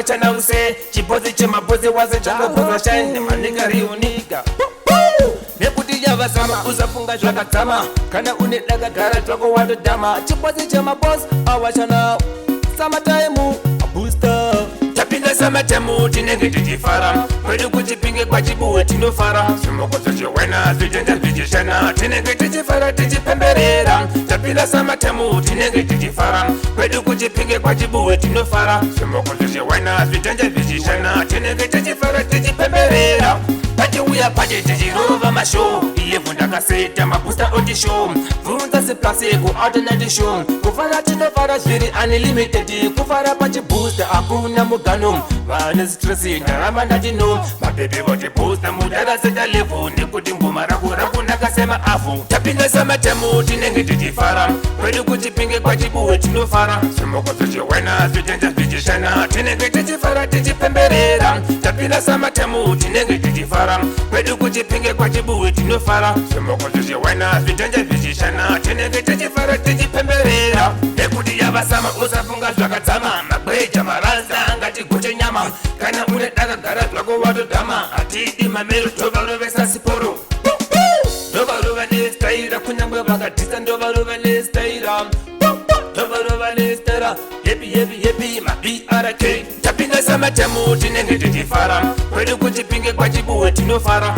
Wachana use chibhozi chemabhozi wase chakabhoza shine manika riuniga nekuti yava summer, usafunga zvakadzama. Kana une dakagara twako watodhama. Chibhozi chemabhozi awachana, summertime booster. Tapinda summertime, tinenge tichifara. Kwedu kuChipinge kwaChibuwe tinofara, zvimoko zvichiwena, zvitenda zvichishana, tinenge tichifara tichipemberera. Tapinda summertime, tinenge tichifara. Kwedu kuChipinge kwaChibuwe tinofara, zvimoko zvichiwena, zvitenda zvichishana, tinenge tichifara tichipemberera. Pachiuya pache tichirova mashow iyevu, ndakaseta mabooster oti show, bvunza seplasi kualternate show. Kufara tinofara zviri unlimited, kufara pachibooster hakuna mugano. Vane stress ndarama ndati no, mabhebhi voti booster mudaraseta level nekuti ngoma rako rakunaka semaavhu. Tapinda summertime, tinenge tichifara. Kwedu kuChipinge kwaChibuwe tinofara, zvimoko zvichiwena, zvitenda zvichishana, tinenge tichifara tichipemberera. Tapinda summertime, tinenge tichifara. Kwedu kuChipinge kwaChibuwe tinofara, zvimoko zvichiwena, zvitenda zvichishana, tinenge tichifara tichipemberera. Nekuti yava summer, usafunga zvakadzama. Magweja marasa ngatigoche nyama. Kana une dakagara zvako watodhama. Hatidi mamero, tovarovesa siporo, ndovarova nestaira. Kunyangwe vakadhisa, ndovarova nestaira, ndovarova nestaira. Happy, happy, happy mabrk. Tapinda summertime, tinenge tichifara. Kwedu kuChipinge kwaChibuwe tinofara.